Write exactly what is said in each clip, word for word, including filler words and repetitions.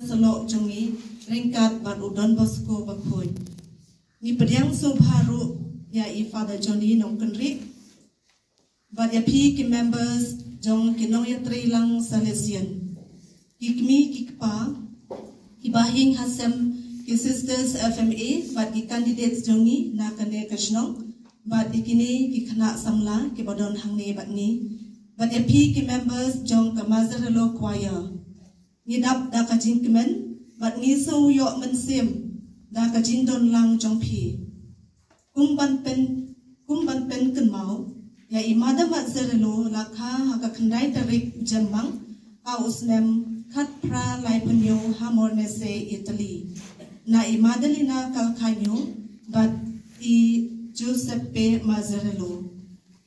Salok jong ngi, ryngkat bad u Don Bosco Bakhuid. Ngi pdiang sngewbha ruh ïa i Father Johnny Nongkynrih bad ïa phi ki members jong ki nongïatrei lang Salesian, ki kmie ki kpa, ki bahing hasem, ki sisters F M A bad ki candidates jong ngi na kane ka shnong, bad ïa kine ki khynnah samla kiba don hangne bad ngi, bad ïa phi ki members jong ka Mazzarello Choir. Ngi dap da ka jingkmen bad ngi sngew ïoh mynsiem da ka jingdon lang jong phi. Kum ban pyn, kum ban pynkynmaw, ïa i Mother Mazzarello la kha ha ka khyndai tarik u Jymmang ha u snem khatphra laiphew hynñiew ha Mornese, Italy, na i Maddalena Calcagno bad i Giuseppe Mazzarello.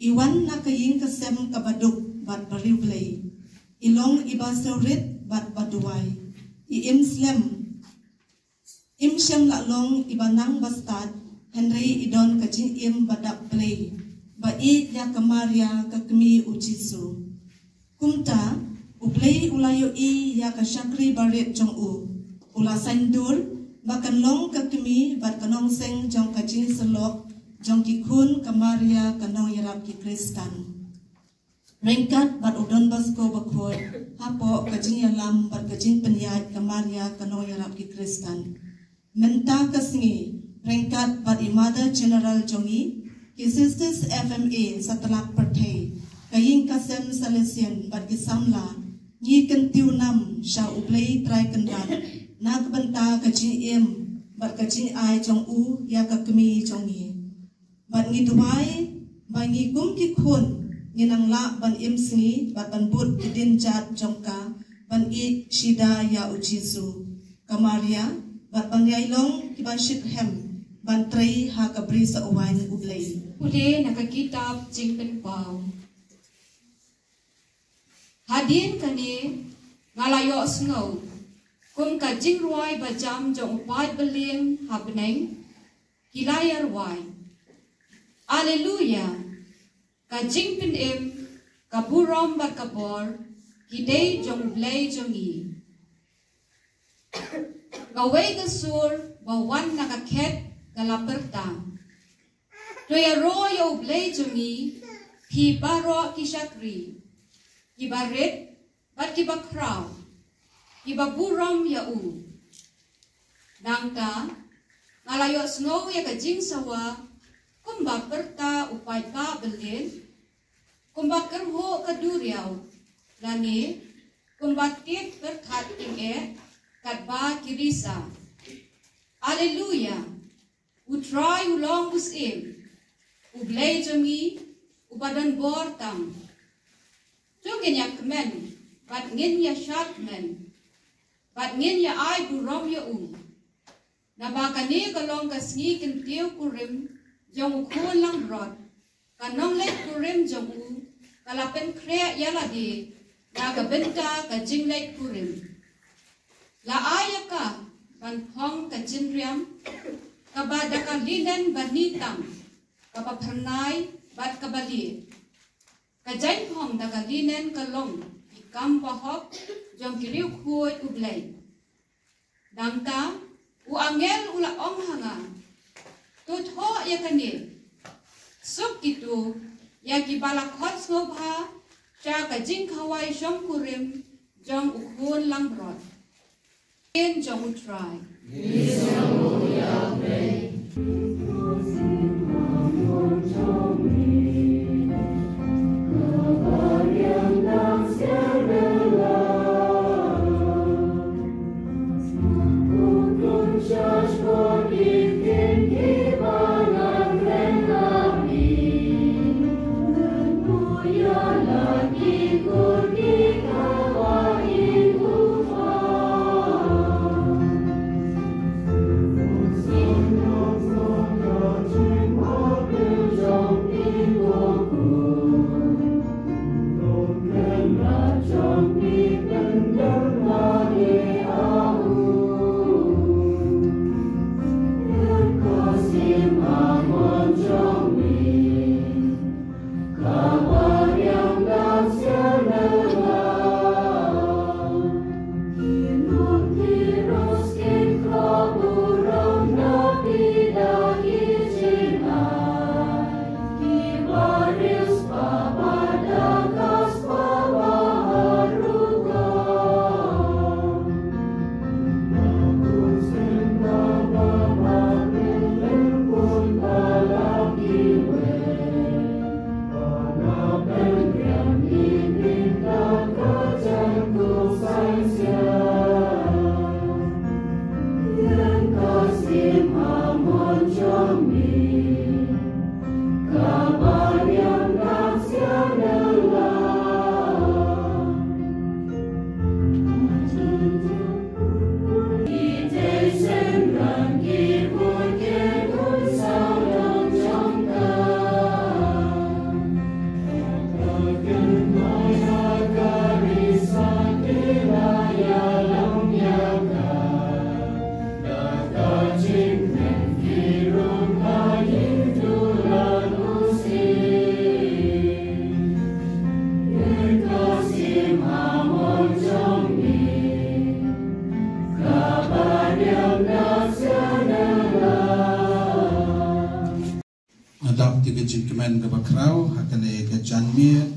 I wan na ka ïing ka sem kaba duk bad ba riewblei. I long iba sngewrit bad ba duwai. I im slem. Im shym la long iba nang ba stad, hynrei i don ka jingim ba dap Blei, ba ïeit ïa ka Maria ka kmie u Jisu. Kumta, u Blei u la ïohi ïa ka shakri barit jong u. U la saiñdur ba kan long ka kmie bad ka nongseng jong ka jingsyllok jong ki khun ka Maria ka nongïarap ki Khristan. Ryngkat bad u Don Bosco Bakhuid, hapoh ka jingïalam bad ka jingpynïaid ka Maria ka nongïarap ki Khristan. Mynta ka sngi, ryngkat bad i Mother General jong ngi, ki Sisters F M A satlak pyrthei, ka ïing ka sem Salesian bad ki samla, ngi kyntiew nam sha u Blei Trai Kynrad na ka bynta ka jingim bad ka jingai jong u ïa ka kmie jong ngi. Bad ngi duwai ba ngi kum ki khun ngi nang lah ban im sngi bad ban bud ki dienjat jong ka, ban ïeit shida ïa u Jisu, ka Maria, bad ban ïai long kiba shitrhem ban trei ha ka bri sa uwaiñ u Blei. Pule na ka kitab Jingpynpaw. Hadien kane nga la ïohsngew kum ka jingrwai bajam jong u paid baliang ha bneng, ki la ïarwai: Alleluia! Ka jingpynim, ka burom bad ka bor ki dei jong u Blei jong ngi. Kawei ka sur ba wan na ka khet ka la pyrta: To ïaroh ïa u Blei jong ngi, phi baroh ki shakri, kiba rit bad kiba khraw, kiba burom ïa u. Nangta nga la ïohsngew ïa ka jingsawa kumba pyrta u paidbah bylliang, kumba kyrhuh ka duriaw, lane kumba tied pyrkhat ïing eh katba ki risa: Alleluia! U Trai u long u syiem, u Blei jong ngi uba don bor tam. To ngin ïa kmen, bad ngin ïa shad kmen, bad ngin ïa ai burom ïa u. Naba kane ka long ka sngi kyntiew kurim jong u khun langbrot, ka nongleit kurim jong u ka la pynkhreh ïa lade na ka bynta ka jingleit kurim. La ai ïa ka ban phong ka jingrem, kaba da ka linen banyngkong, kaba phyrnai bad kaba lieh. Ka jaiñphong da ka linen ka long ki kam bahok jong ki riewkhuid U Blei. Nangta u angel u la ong ha nga, to thoh ïa kane, suk kito ïa kiba la khot sngewbha sha ka jingkhawai shongkurim jong u khun langbrot. Ïa jong U Trai. Nga dap ïa ka jingkmen kaba khraw ha kane ka janmiet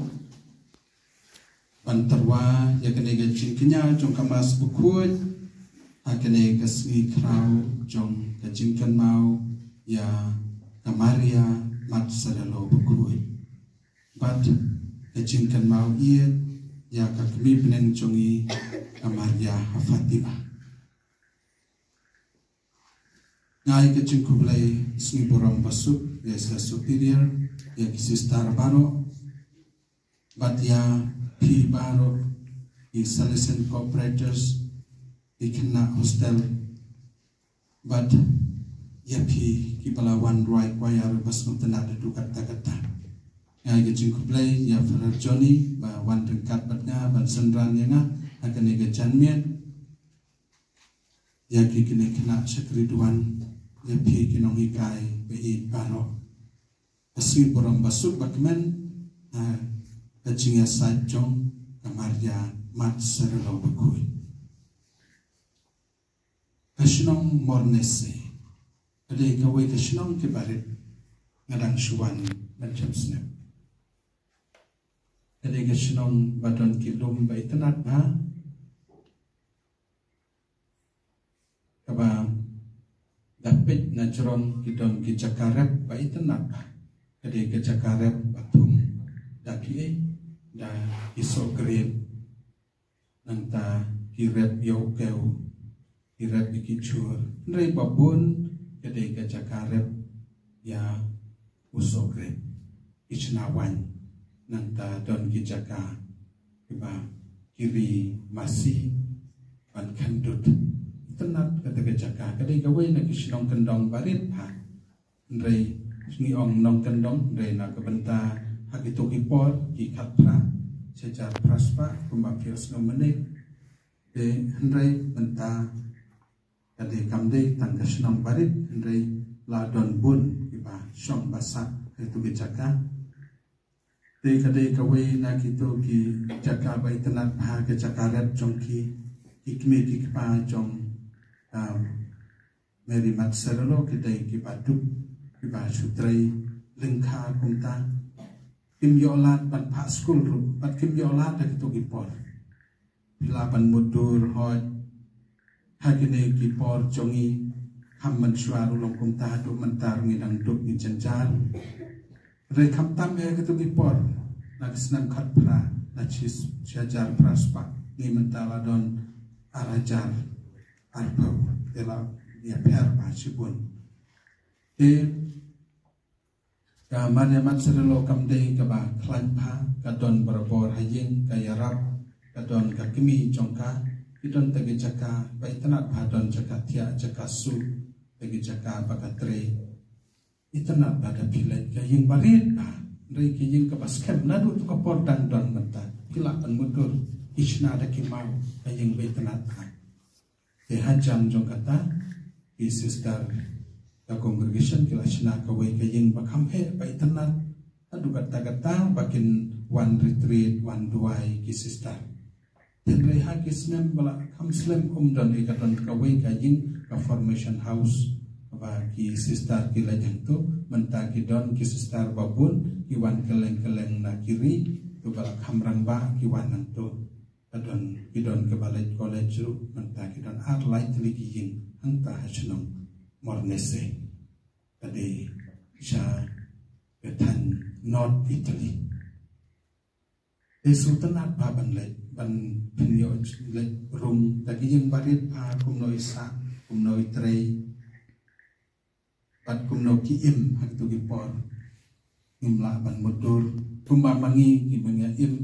ban tyrwa ïa kane ka jingkñia jong ka Mass Bakhuid ha kane ka sngi khraw jong ka jingkynmaw ïa ka Maria Mat Sarialo Bakhuid, bad ka jingkynmaw ïa ka kmie bneng jong ngi, ka Maria ha Fatima. Nga ai ka jingkhublei sngi burom basuk ïa i Sister Superior, ïa ki sister baroh, bad ïa phi baroh, i Salesian cooperators, i khynnah hostel, bad ïa phi kiba la wan rwai choir ba sngewtynnat haduh katta katta. Nga ai ka jingkhublei ïa Father Johnny ba wan ryngkat bad nga ban synran ïa nga ha kane ka janmiet. Ïa ki kine khynnah shakri duwan, ïa phi ki nonghikai ba ïeit baroh, ka sngi burom basuk bakmen ha ka jingïasaid jong ka Maria Mat Sarialo Bakhuid. Ka shnong Mornese ka dei kawei ka shnong kiba rit, nga dang shu wan ban shem snem. Ka dei ka shnong ba don ki lum ba itynnat bha, kaba da peit na jrong ki don ki jaka rep ba itynnat bha. Ka dei ka jaka rep ba thung da kiei, da ki soh grape, nangta ki rep ïa u kew, ki rep ïa ki jhur. Hynrei ba bun ka dei ka jaka rep ïa u soh grape, ki chna waiñ, nangta don ki jaka kiba ki ri masi ban khyndut. Itynnad kata ka jaka, ka dei kawei na ki shnong kyndong barit bha. Hynrei ngi ong nongkyndong hynrei na ka bynta ha kito ki por ki khatphra, shi hajar phra spah kumba phi ïohsngew mynne. Te hynrei mynta ka dei kam dei tang ka shnong barit hynrei la don bun kiba shong ba sah ha kito ki jaka. Te ka dei kawei na kito ki jaka ba itynnad bha, ka jaka rep jong ki, ki kmie ki kpa jong, um, Mary Matsarelo, ki dei kiba duk, kiba shu trei lyngkha kumta. Kim ïoh lad ban phah skul ruh, bad kim ïoh lad ha kito ki por. Phi lah ban mutdur hooid ha kine ki por jong ngi, kham mynshuwa ruh long kumta, haduh mynta ruh ngi dang duk ngi jynjar. Hynrei khamtam ïa kito ki por, na ka snem khatphra, na shi, shi hajar phra spah, ngi mynta la don ar hajar arphew, te la ïapher bha shibun. Te ka Maria Matsarelo kam dei kaba khlaiñ bha, ka don barabor ha ïing, ka ïarap, ka don ka kmie jong ka, ki don tang ki jaka ba itynnad bha, don jaka thiah, jaka suh, tang ki jaka ba ka trei. Itynnad bha, da phi leit ka ïing barit bha, hynrei ka ïing kaba skhem naduh to ka por dang don mynta. Phi lah ban mutdur ki shna da ki maw, ka ïing ba itynnad bha. Te hajan jong kata, ki sister ka congregation ki la shna kawei ka ïing ba kham heh ba itynnad. Haduh katta katta ba kin wan retreat, wan duwai ki sister. Hynrei ha ki snem ba la kham slem, ym don ei, ka don kawei ka ïing, ka formation house, ba ki sister ki leit hangto. Mynta ki don ki sister ba bun, ki wan kylleng kylleng na ki ri, to ba la kham rangbah ki wan hangto. Ka don, ki don kiba leit college ruh, mynta ki don ar lai tylli ki ïing hangta ha shnong Mornese, ka dei sha ka thaiñ North Italy. Te sngewtynnad bha ban leit, ban pynïoh leit rung da ki ïing barit bha, kumno i sah, kumno i trei, bad kumno ki im ha kito ki por. Ngim lah ban mutdur kumba ma ngi kiba ngi im,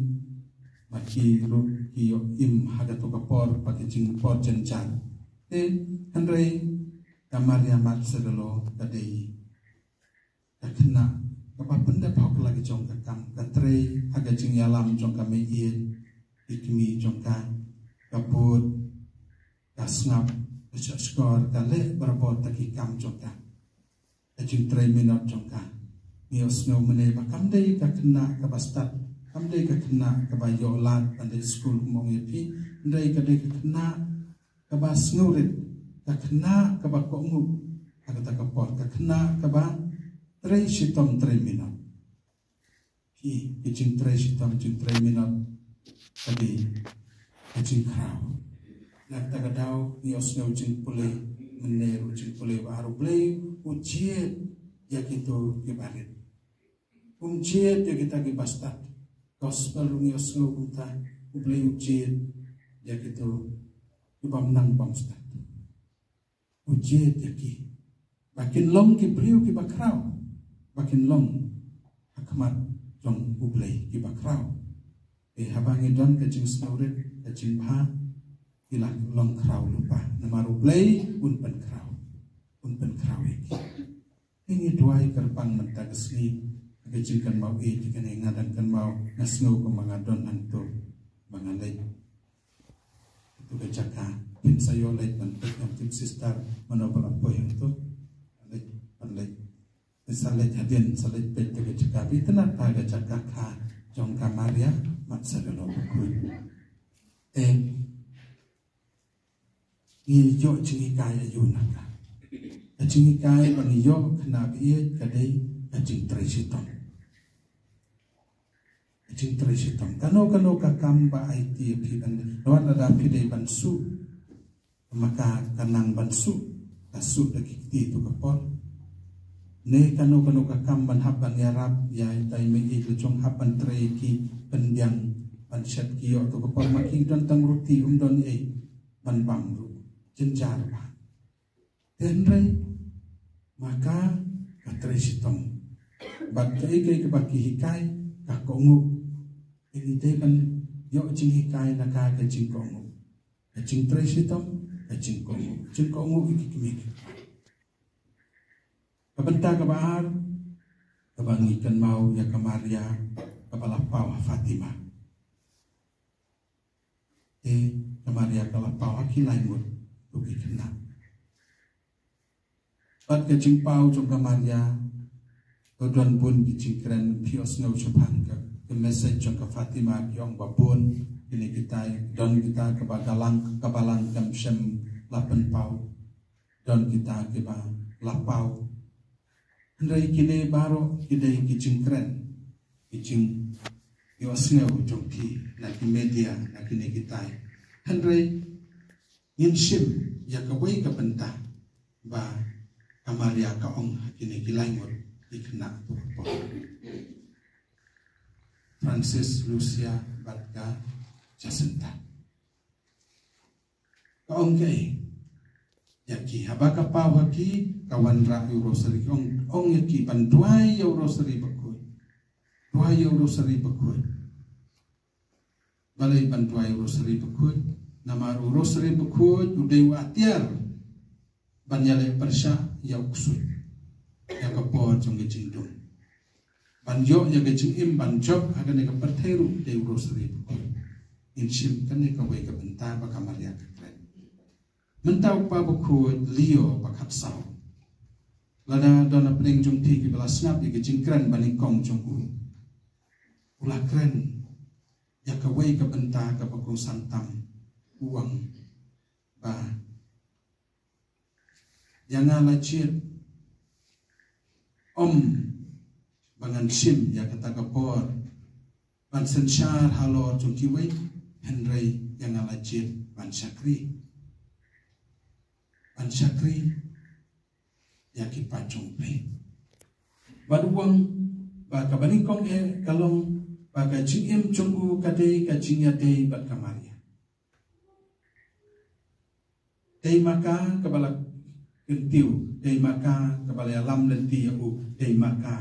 ma ki ruh ki ïoh im ha kato ka por, ba ka jingpor jynjar. Te hynrei ka Maria Matsarelo ka dei ka khynnah kaba pyndep hok la ka jong ka kam, ka trei ha ka jingïalam jong ka meiieit, ki kmie jong ka, ka bud, ka sngap, ka shahshkor, ka leh barabor tang ki kam jong ka. Ka jingtrei minot jong ka, ngi ïohsngew mynne ba kam dei ka khynnah kaba stad, kam dei ka khynnah kaba ïoh lad ban leit skul, kum ong ïa phi, hynrei ka dei ka khynnah kaba sngewrit, ka khynnah kaba kohnguh ha kata ka por, ka khynnah kaba trei shitom trei minot. Ki, ki jingtrei shitom jingtrei minot ka dei ka jingkhraw. Na kata ka daw ngi ïohsngew jingpule mynne ruh, jingpule ba ar, U Blei u jied ïa kito kiba rit. Um jied ïa kita kiba stad. Gospel ruh ngi ïohsngew kumta, U Blei u jied ïa kito kiba ym nang bym stad. U jied ïa ki ba kin long ki briew kiba khraw, ba kin long ha khmat jong U Blei kiba khraw. Te haba ngi don ka jingsngewrit, ka jingbha, ngi la long khraw lypa, namar U Blei un pynkhraw, un pynkhraw ïa ki. Te ngi duwai kyrpang mynta ka sngi, ha ka jingkynmaw ïeit kane, nga dang kynmaw, nga sngew kumba nga don hangto ba nga leit to ka jaka, phin sa ïoh leit ban peit, ngam tip sister mano ba la poi hangto. Leit, ban leit. Sa leit hadien, sa leit peit to ka jaka, ba itynnad bha ka jaka kha jong ka Maria Matsarelo bakhuid. Te ngi ïoh jinghikai aïu na ka? Ka jinghikai ba ngi ïoh khynnah ba ïeit ka dei ka jingtrei shitom. Ka jingtrei shitom. Kano kano ka kam ba ai kti phi ban, wat lada phi dei ban suh, ma ka, ka nang ban suh, ka suh da ki kti to ka por. Ne kano kano ka kam ban hap ban ïarap ïa ita i mei ïeit la jong, hap ban trei ki pynbiang, ban shet ki ïoh to ka por, ma ki don tang ruti, um don ei ban bam ruh. Jynjar bha. Te hynrei ma ka, ka trei shitom. Bad kaei kaei kaba ki hikai, ka kohnguh. Te ngi dei ban Ïoh jinghikai na ka ka jingkohnguh, ka jingtrei shitom, ka jingkohnguh, jingkohnguh ïa ki kmie. Ka bynta kaba ar, kaba ngi kynmaw ïa ka Maria kaba la paw ha Fatima. Te ka Maria ka la paw ha ki lai ngut ruh ki khynnah. Bad ka jingpaw jong ka Maria, ka don bun ki jingkren, phi ïohsngew shaphang ka, ka message jong ka Fatima, ki ong ba bun kine kitai, don kita kaba galang, ka balang kam shym la pynpaw, don kita kiba la paw. Hynrei kine baroh ki dei ki jingkren, ki jingïohsngew jong phi na ki media, na kine kitai. Hynrei ngin shim ïa kawei ka bynta ba ka Maria ka ong ha kine ki lai ngut ki khynnah tu ka por. Francis, Lucia bad ka Jacinta. Ka ong kaei ïa ki? Haba ka paw ha ki, ka wanrah ïa u rosary, ka ong, ong ïa ki ban duwai ïa u rosary bakhuid. Duwai ïa u rosary bakhuid. Balei ban duwai ïa u rosary bakhuid? Namar u rosary bakhuid u dei u atiar ban ïaleh pyrshah ïa u ksuid, ïa ka por jong ka jingdum. Ban ïoh ïa ka jingim ban jop ha kane ka pyrthei ruh dei u rosary bakhuid. Ngin shim kane kawei ka bynta ba ka Maria ka kren. Mynta u Kpa Bakhuid Leo ba khatsaw, lada don hapdeng jong phi kiba la sngap ïa ka jingkren banyngkong jong u, u la kren ïa kawei ka bynta kaba kongsan tam, u ong ba ïa nga la jied, ym ba ngan shim ïa kata ka por ban synshar halor jong kiwei, hynrei ïa nga la jied ban shakri, ban shakri ïa ki paid jong U Blei. Bad u ong ba kaba nyngkong eh ka long ba ka jingim jong u ka dei ka jingïadei bad ka Maria. Dei ma ka kaba la kyntiew, dei ma ka kaba la ïalam lynti ïa u, dei ma ka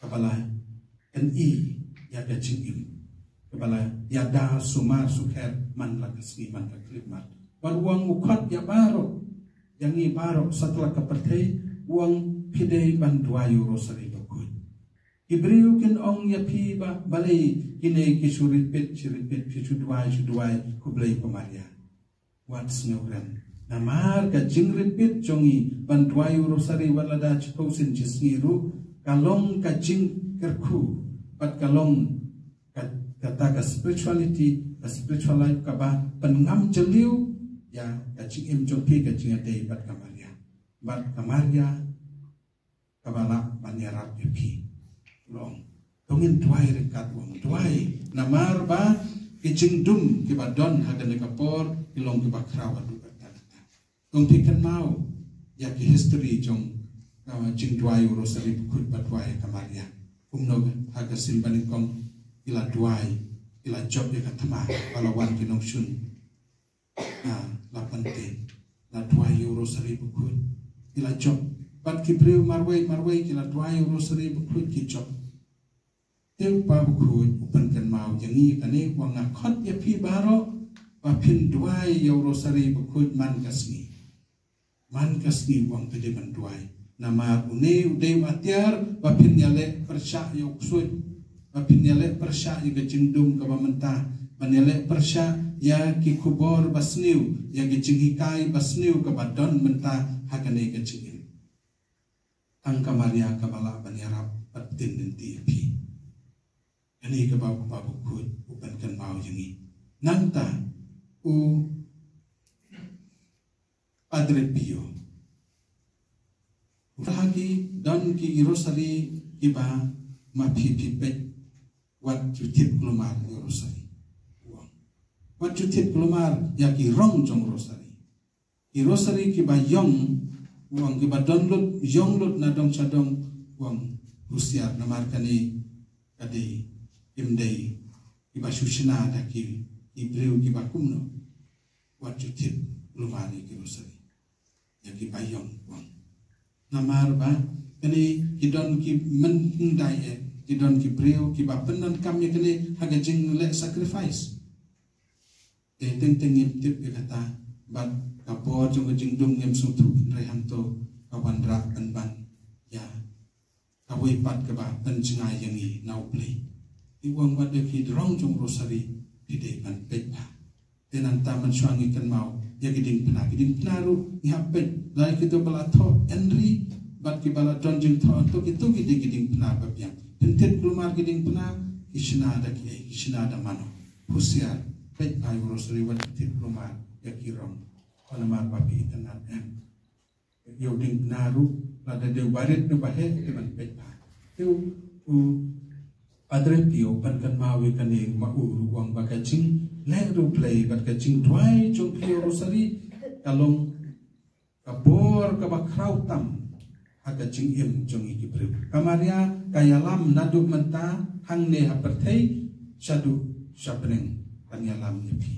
kaba la pyni ïa ka jingim, kaba la ïada sumar sukher man la ka sngi man ka khyllipmat. Bad u ong u khot ïa baroh, ïa ngi baroh satlak ka pyrthei, u ong phi dei ban duwai ïa u rosary bakhuid. Ki briew kin ong ïa phi ba balei kine ki shu repeat, shu repeat, phi shu duwai, shu duwai, khublei ko Maria. Wat sngewrem. Namar ka jingrepeat jong ngi ban duwai u rosary wat lada shiphew sien shi sngi ruh, ka long ka jingkyrkhu bad ka long ka, kata ka spirituality, ka spiritual life kaba pynngam jylliew ïa ka jingim jong phi, ka jingïadei bad ka Maria. Bad ka Maria kaba lah ban ïarap ïa phi. U ong, to ngin duwai ryngkat, u ong, duwai namar ba ki jingdum kiba don ha kane ka por ki long kiba khraw haduh katta katta. To ngin kynmaw ïa ki history jong, uh, jingduwai u rosary bakhuid bad duwai ïa ka Maria. Kumno ha ka sien banyngkong ki la duwai, ki la jop ïa ka thma ba la wan ki nongshun. Ah, la pynthei, la duwai ïa u rosary bakhuid, ki la jop. Bad ki briew marwei marwei ki la duwai ïa u rosary bakhuid, ki jop. Te u Kpa Bakhuid u pynkynmaw ïa ngi kane, u ong, nga khot ïa phi baroh ba phin duwai ïa u rosary bakhuid man ka sngi. Man ka sngi, u ong, phi dei ban duwai. Namar une u dei u atiar ba phin ïaleh pyrshah ïa u ksuid, ba phin ïaleh pyrshah ïa ka jingdum kaba mynta, ban ïaleh pyrshah ïa ki khubor basniew, ïa ki jinghikai basniew kaba don mynta ha kane ka jingim. Tang ka Maria kaba lah ban ïarap bad pynthei lynti ïa phi. Kane kaba u Kpa Bakhuid u pynkynmaw ïa ngi. Nangta u Padre Pio, ha ki don ki rosary kiba ma phi phi peit, wat ju thied kulmar ïa u rosary. Wat ju thied kulmar ïa ki rong jong rosary. Ki rosary kiba ïong, u ong, kiba don lut, ïong lut na dong sha dong, u ong, husiar, namar kane ka dei, kim dei kiba shu shna da ki, ki briew kiba kumno. Wat ju thied kulmar ïa ki rosary, ïa kiba ïong, u ong. Namar ba kane ki don ki mynhyndai eh, Ki don ki briew kiba pyndonkam ïa kane ha ka jingleh sacrifice. Te teng teng ngim tip ïa kata, bad ka por jong ka jingdum ngim sngewthuh, hynrei hangto ka wanrah pynban ïa kawei pat kaba pynjngai ïa ngi na U Blei. Te u ong wat ïa ki rong jong Rosary phi dei ban peit bha. Te nangta mynshuwa ngi kynmaw ïa ki diengphna, ki diengphna ruh ngi hap peit, la ïa kito ba la thoh Henry bad kiba la don jingthoh, to kito ki dei ki diengphna ba biang. Phin thied kulmar ki diengphna, ki shna da kiei, ki shna da mano? Husiar, peit bha ïa u Rosary, wat thied kulmar ïa ki rong. Ko namar ba phi itynnad em ïa u diengphna ruh, lada dei u barit ne u baheh, te ban peit bha. Te u, u Padre Pio u pynkynmaw ïa kane, ma u ruh u ong ba ka jingleh riewblei bad ka jingduwai jong ki ïa u Rosary ka long ka bor kaba khraw tam ha ka jingim jong ngi ki briew. Ka Maria ka ïalam naduh mynta hangne ha pyrthei shaduh sha bneng, kan ïalam ïa phi.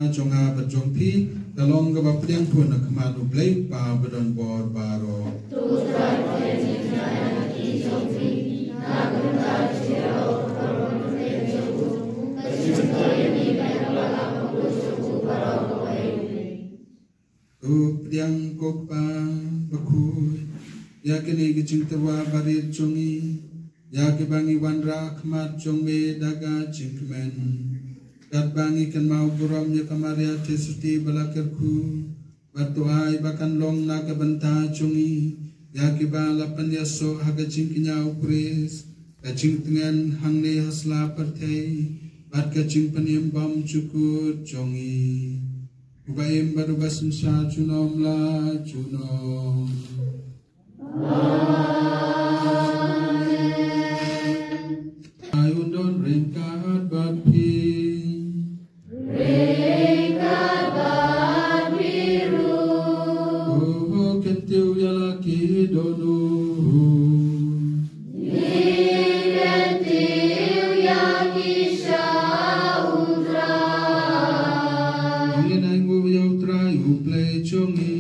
Jong nga bad jong phi ka long kaba pdiang bun ha khmat U Blei Kpa ba don bor baroh. To pdiang, ko Kpa bakhuid, ïa kine ki jingtyrwa barit jong ngi, ïa kiba ngi wanrah ha khmat jong me da ka jingkmen. Katba ngi kynmaw burom ïa ka Maria Theisotti ba la kyrkhu, bad to ai ba kan long na ka bynta jong ngi ïa kiba la pynïasoh ha ka jingkñia U Khrist, ka jingtngen hangne ha sla pyrthei, bad ka jingpynim bymjukut jong ngi. Uba im bad uba synshar junom la junom. Amen. Ai un don ryngkat bad phi. Ryngkat bad phi ruh. Ko kyntiew ïa la ki dohnud. Ngi kyntiew ïa ki sha U Trai. Ngin ai nguh ïa U Trai U Blei jong ngi.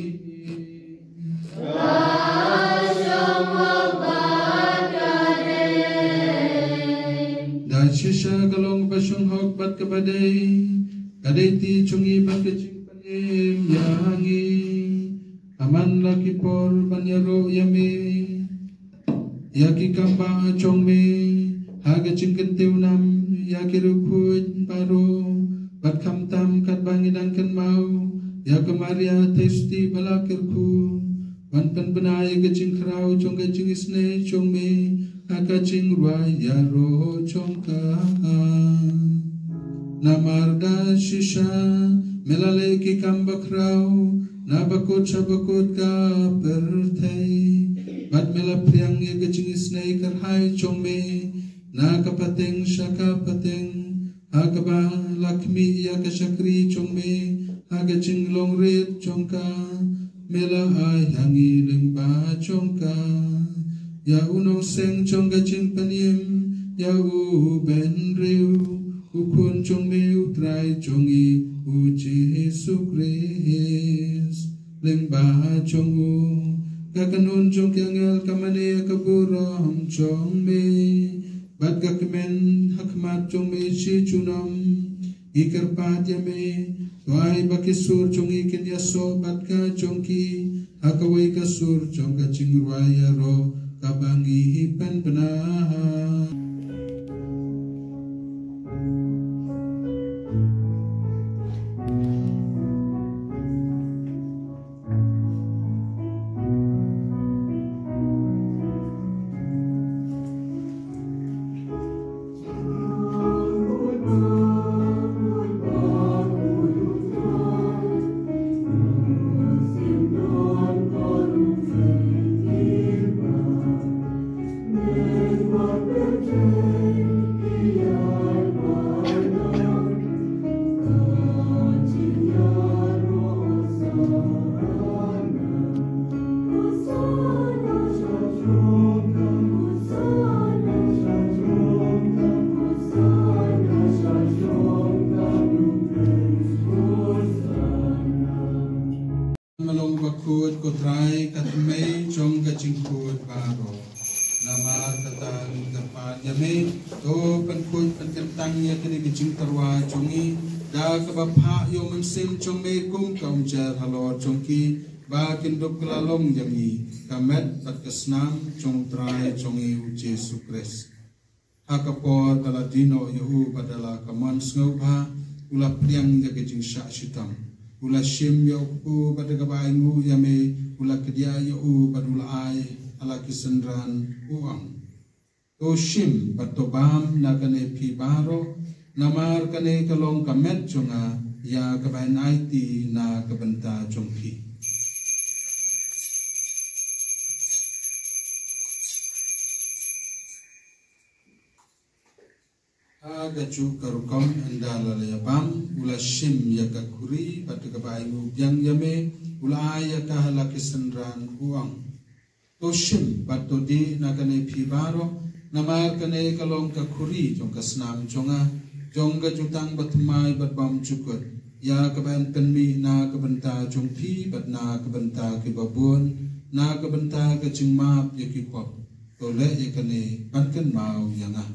Ka shong hok bad ka dei. Da shisha ka long ba shong hok bad kaba dei. Ka dei ti jong ngi bad ka jingpynim ïa ngi. Ka man la ki por ban ïaroh ïa me, ïa ki kam ba jong me, ha ka jingkyntiew nam ïa ki riewkhuid baroh, bad khamtam katba ngi dang kynmaw ïa ka Maria Theisotti ba la kyrkhu, Ban pynbna ïa ka jingkhraw jong ka jingisynei jong me ha ka jingrwai ïaroh jong ka. Namar da shisha me la leh ki kam bakhraw na bakut sha bakut ka pyrthei. Bad me la phriang ïa ka jingisynei kyrhai jong me na ka pateng sha ka pateng, ha kaba la khmih ïa ka shakri jong me ha ka jinglong rit jong ka. Me la ai ha ngi lyngba jong ka ïa u nongseng jong ka jingpynim, ïa u bynriew, u khun jong me u Trai jong ngi u Jisu Khrist. Lyngba jong u ka kynhun jong ki angel ka mane ïa ka burom jong me, bad ka kmen ha khmat jong me shi junom. Ngi kyrpad ïa me, to ai ba ki sur jong ngi kin ïasoh bad ka jong ki ha kawei ka sur jong ka jingrwai ïaroh kaba ngi pynbna. Malong bakhuid ko Trai, ka tmei jong ka jingkhuid baroh. Namar kata ngi kyrpad ïa me, to pynkhuid pynkyntang ïa kane ka jingtyrwa jong ngi da kaba phah ïa u Mynsiem jong me kum ka umjer halor jong ki, ba kin dup kylla long ïa ngi ka met bad ka snam jong u Trai jong ngi u Jisu Khrist. Ha ka por ba la die noh ïa u bad da la ka mon sngewbha, u la pdiang ïa ka jingshah shitom. U la shim ïa u kpu bad da kaba ainguh ïa me, u la kdiah ïa u bad u la ai ha la ki synran, u ong: To shim bad to bam na kane phi baroh, namar kane ka long ka met jong nga ïa kaba yn aiti na ka bynta jong phi. Ha kajuh ka rukom ynda la ïa bam, u la shim ïa ka khuri bad da kaba ainguh biang ïa me, u la ai ïa ka ha la ki synran, u ong: To shim bad to dih na kane phi baroh, namar kane ka long ka khuri jong ka snam jong nga, jong ka jutang bathymmai bad bymjukut, ïa kaba yn pynmih na ka bynta jong phi bad na ka bynta kiba bun, na ka bynta ka jingmap ïa ki pop. To leh ïa kane ban kynmaw ïa nga.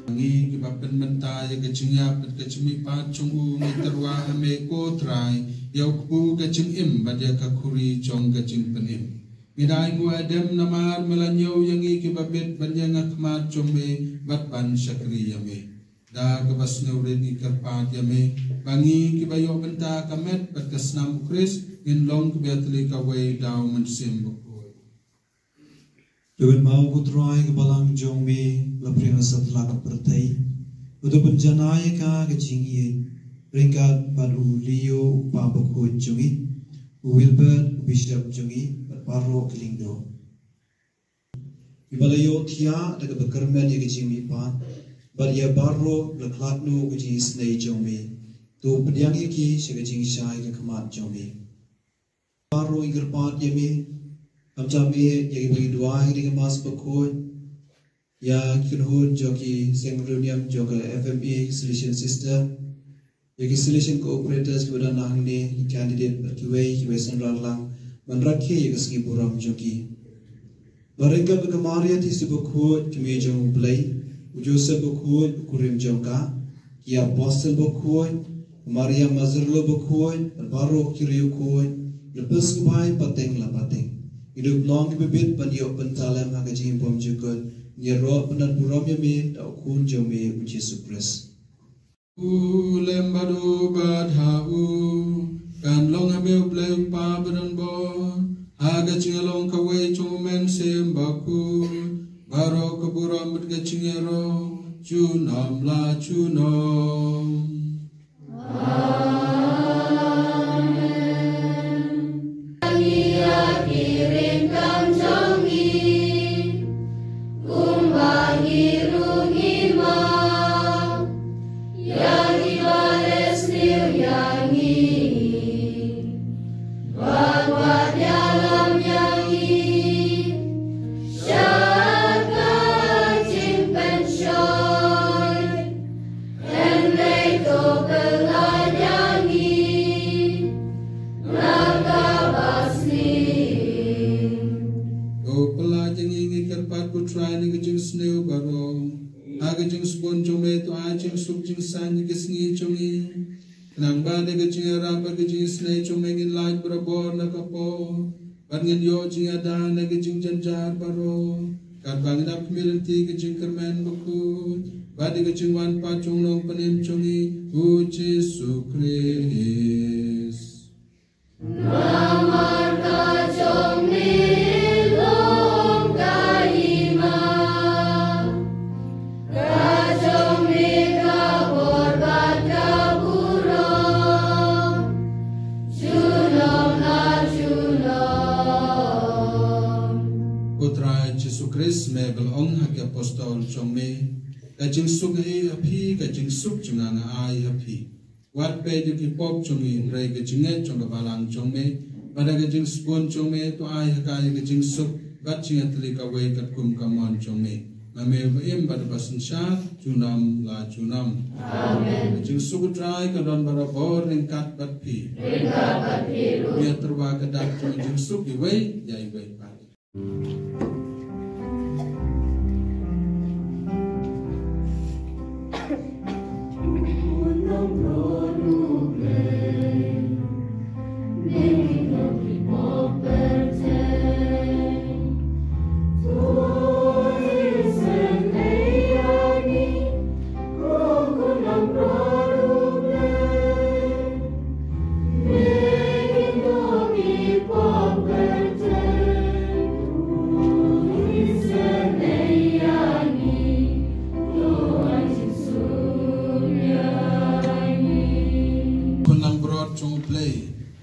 Ngi kiba pynmynta ïa ka jingïap bad ka jingmihpat jong u, ngi tyrwa ha me ko Trai, ïa u kpu ka jingim bad ïa ka khuri jong ka jingpynim. Ngi da ainguh aidem namar me la ñiew ïa ngi kiba bit ban ïeng ha khmat jong me bad ban shakri ïa me. Da kaba sngewrit ngi kyrpad ïa me ba ngi kiba ïoh bynta ka met bad ka snam u Khrist ngin long kiba ïatylli kawei da u Mynsiem Bakhuid. To kynmaw ko Trai ka balang jong me la pyrshang satlak pyrthei, bad to pynjanai ïa ka ka jingïeit ryngkat bad u Leo u pa bakhuid jong ngi, u Wilbert u bishop jong ngi bad baroh ki lyngdoh. Kiba la ïoh thiah da kaba kyrmen ïa ka jingmihpat, bad ïa baroh la khlad noh ka jingisynei jong me. To pdiang ïa ki sha ka jingshai ka khmat jong me. Baroh ngi kyrpad ïa me. Khamtam ïa kiba ngi duwai ha ka Mass bakhuid, ïa ki kynhun jong ki seng riewniam jong ka F M A, Salesian Sister, ïa ki Salesian Cooperators kiba don hangne, ki candidate bad kiwei kiba ïasanran lang ban rakhe ïa ka sngi burom jong ki. Ba ryngkat bad ka Maria Theisotti bakhuid, ka Kmie jong U Blei, u Joseph bakhuid, u kurim jong ka, ki Apostle bakhuid, ka Maria Mazzarlo bakhuid, bad baroh ki riewkhuid, lypa sngewbha pateng la pateng. Ngi dup long kiba bit ban ïoh bynta lem ha ka jingim bymjukut, ngi ïaroh bad burom ïa me da u Khun jong me u Jisu Khrist. U lem bad u bad ha u, kan long ha me U Blei U Kpa badonbor, ha ka jinglong kawei jong U Mynsiem Bakhuid, baroh ka burom bad ka jingïaroh, junom la junom. Amen. Ïa ki ring kam jong ngi, kumba ngi ruh ngi map ïa kiba leh sniew ïa ngi, bad wat ïalam ïa ngi sha ka jingpynshoi, hynrei to pyllait ïa ngi na kaba sniew. To pyllait ïa ngi, ngi kyrpad ko Trai, na ka jingsniew baroh, ha ka jingsbun jong me to ai jingsuk jingsaiñ ïa ki sngi jong ngi, khnang ba da ka jingïarap bad ka jingisynei jong me ngin lait barabor na ka por bad ngin ïoh jingïada na ka jingjynjar baroh, katba ngin ap khmih lynti ka jingkyrmen bakhuid bad da ka jingwan pat jong u Nongpynim jong ngi, u Jisu Khrist. Namar ka jong me long ka hima, ka jong me ka bor bad ka burom, junom la junom. Ko Trai Jisu Khrist, me ba la ong ha ki apostol jong me, ka jingsuk nga ai ha phi, ka jingsuk jong nga nga ai ha phi. Wat peit ïa ki pop jong ngi, hynrei ka jingngeit jong ka balang jong me bad ka jingsbun jong me to ai ha ka ïa ka jingsuk bad jingïatylli kawei katkum ka mon jong me. Ma me uba im bad uba synshar junom la junom. Amen. Ka jingsuk U Trai kan don barabor ryngkat bad phi. Ryngkat bad phi ruh. Ïa tyrwa ka dak jong ka jingsuk iwei ïa iwei pat. Khun langbrot jong U Blei,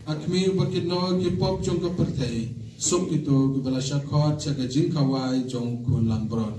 ha khmih uba kynnoh ïa ki pop jong ka pyrthei, suk kito kiba la shah khot sha ka jingkhawai jong u khun langbrot.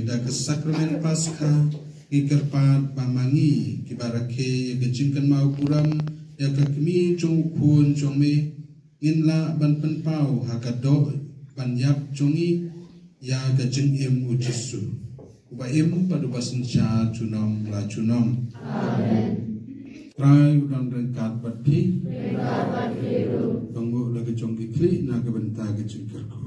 Da ka sakramen Paskha ngi kyrpad ba ma ngi kiba rakhe ïa ka jingkynmaw burom ïa ka kmie jong u khun jong me, ngin lah ban pynpaw ha ka doh ban ïap jong ngi ïa ka jingim u Jisu. Uba im bad uba synshar junom la junom. Amen. Trai u don ryngkat bad phi. Ryngkat bad phi ruh. To nguh la ka jong ki khlieh na ka bynta ka jingkyrkhu.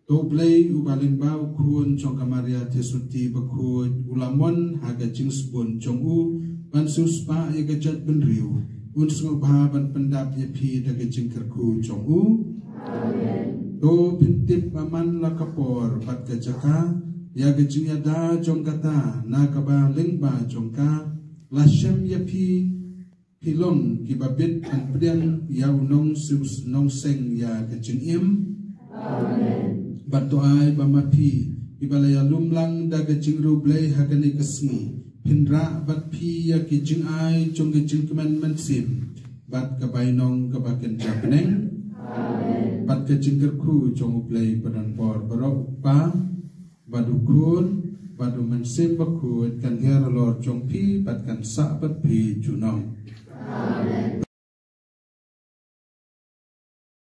To Blei uba lyngba u khun jong ka Maria Theisotti bakhuid u la mon ha ka jingsbun jong u ban siewspah ïa ka jaitbynriew, un sngewbha ban pyndap ïa phi da ka jingkyrkhu jong u. Amen. To phin tip ba man la ka por bad ka jaka ïa ka jingïada jong kata na kaba lyngba jong ka la shem ïa phi, phi long kiba bit ban pdiang ïa u nongsiew nongseng ïa ka jingim. Amen. Bad to ai ba ma phi kiba la ïalum lang da ka jingriewblei ha kane ka sngi, phin rah bad phi ïa ki jingai jong ka jingkmen mynsiem bad ka bainong kaba kynja bneng. Amen. Bad ka jingkyrkhu jong U Blei ba don bor baroh, U Kpa bad U Khun bad U Mynsiem Bakhuid, kan hiar halor jong phi bad kan sah bad phi junom. Amen.